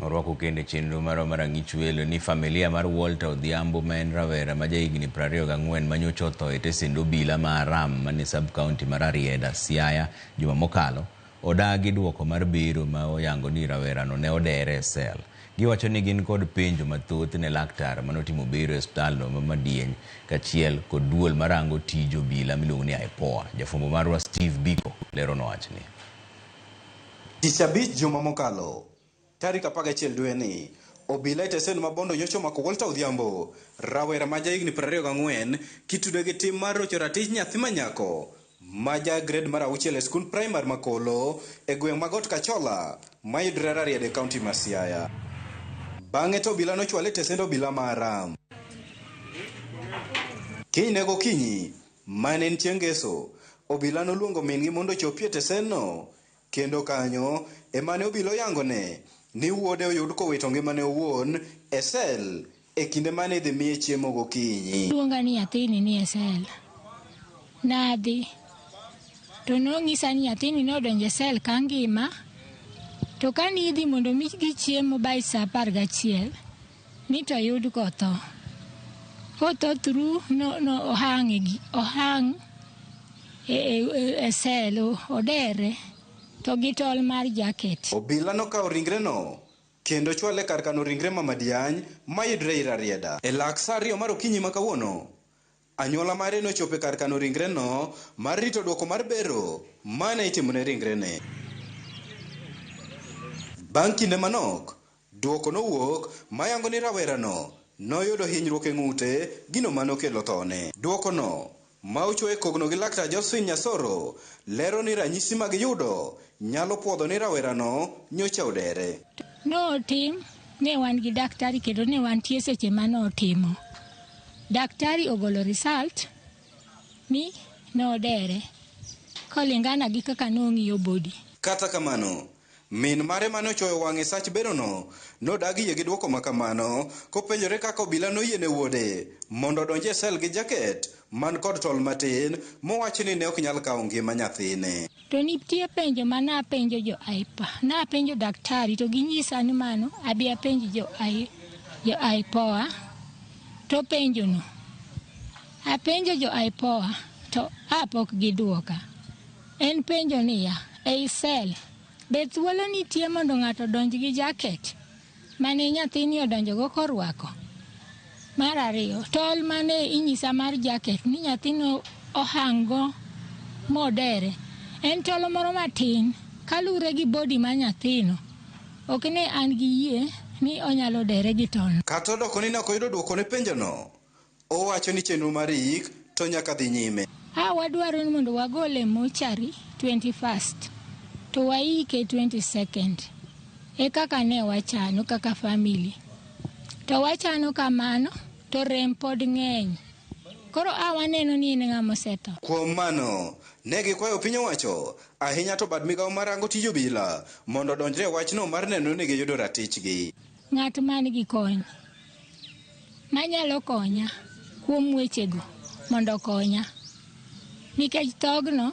Orwako kendo chenro marwa mar ang'ich welo ni familia mar Walter Odhiambo ma en rawera ma jahigni 24 manyocha otho e tesend obila ma Aram manie sub county mar Rarieda, Siaya juma mokalo odagi duoko mar bero ma oyango ni rawerano ne odere e sel. Giwacho ni gin kod penjo mathoth ne laktar manotimo bero e osiptal no ma Madieny kaachiel kod duol marango tij obila miluongo ni IPOA. Jafwambo marwa Steve Biko leronwa wachni. Tich abich juma mokalo, tarik 11 dweni, obila e tesen ma Bondo nyocha omako Walter Odhiambo, rawera ma jahigni 24, kitude gi tim mar rocho ratich nyathi ma nyako ma ja grade mar auchiel e skund primar ma Kolo e gweng' ma Got Kachola mayudre Rarieda e kaunti ma Siaya. Bang'e to obila nochwale e tesend obila ma Aram. Kinyne gokinyi, mane en chieng' Ngeso, obila noluongo min-gi mondo ochopi e tesenno kendo kanyo emane obila oyangone ni wuode oyud kowito ngimane owuon e sel e kinde mane idhi miye chiemo gokinyi. Luonga ni nyathini ni e sel. Nadhi to nonyisa ni nyathini nodonjo e sel ka ngima to ka nidhi mondo migi chiemo by saa 11 ni to yud kotho. Kotho through no, no ohang e ohang e sel odere to gi tol mar jacket. Obila nokawo ringreno kendo chwale kar kano ringre Mama Diany mayudre ir Rarieda. E lak saa 2 mar okinyi ma kawuono, anyuola mare nochopo e kar kano ringreno mar rito duoko mar bero mane itimone ringrene. Bang' kinde manok, duoko nowuok mayango ni rawerano noyudo hinyruok e ng'ute, gino manokelo thone. Duokono ma ochopo e kogno gi laktar Josephine Nyasoro lero ni ranyisi mag yudo nyalo puodho ni rawerano nyocha odere. Notim, ne wan gi daktari kendo ne wantie seche manotimo. Daktari ogolo result ni nodere kolingana gi kaka nong'iyo body. Kata kamano, min mare mane ochoyo wang'e sach berono nodagi yie gi duoko ma kamano kopenjore kaka obila noyiene wuode mondo odonj e sel gi jaket man kod tol matin mowacho ni ne ok nyal kawo ngima nyathine. To nitie penjo ma napenjo jo IPOA, napenjo daktari to ginyisa ni mano abi apenj jo IPOA to penjo no. Apenjo jo IPOA to apok giduoka. En penjo niya, ei sel be thuolo nitie mondo ng'ato odonj gi jaket mane nyathini odonjogo korwako? Mar ariyo, tol mane inyisa mar jaket ni nyathino ohanggo modere en tol moro matin kalure gi body mar nyathino. Ok ne an gi yie ni onyalo dere gi tol. Kata odoko ni ne ok oyudo duoko ne penjono, owacho ni chenro mar yik to nyaka dhi nyime. Wadwaro ni mondo wagole e mochari 21st to waike 22nd. E kaka ne wachano kaka family. To wachano kamano to rem pod ng'eny. Koro waneno ni en ng'ama osetho. Kuom mano, ne gikwayo piny owacho ahinya to bad migawo marango tij obila mondo odonjre e wachno mar neno ni giyudo ratichgi. Ng'at man gi kony manyalo konya kuom wechego mondo okonya. Nikech thogno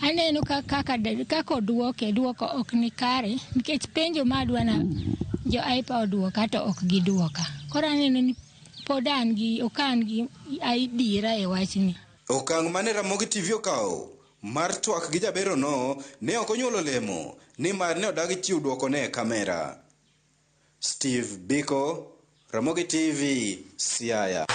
aneno kaka oduoke, duoko ok ni kare nikech penjo ma adwa na jo IPOA oduoka to ok giduoka. Koro aneno ni pod an gi ok an gi adiera e wachni. Okang' mane Ramogi TV okawo mar twak gi jaberono ne ok onyuolo olemo nimar ne odagi chiwo duoko ne e kamera. Steve Biko, Ramogi TV, Siaya.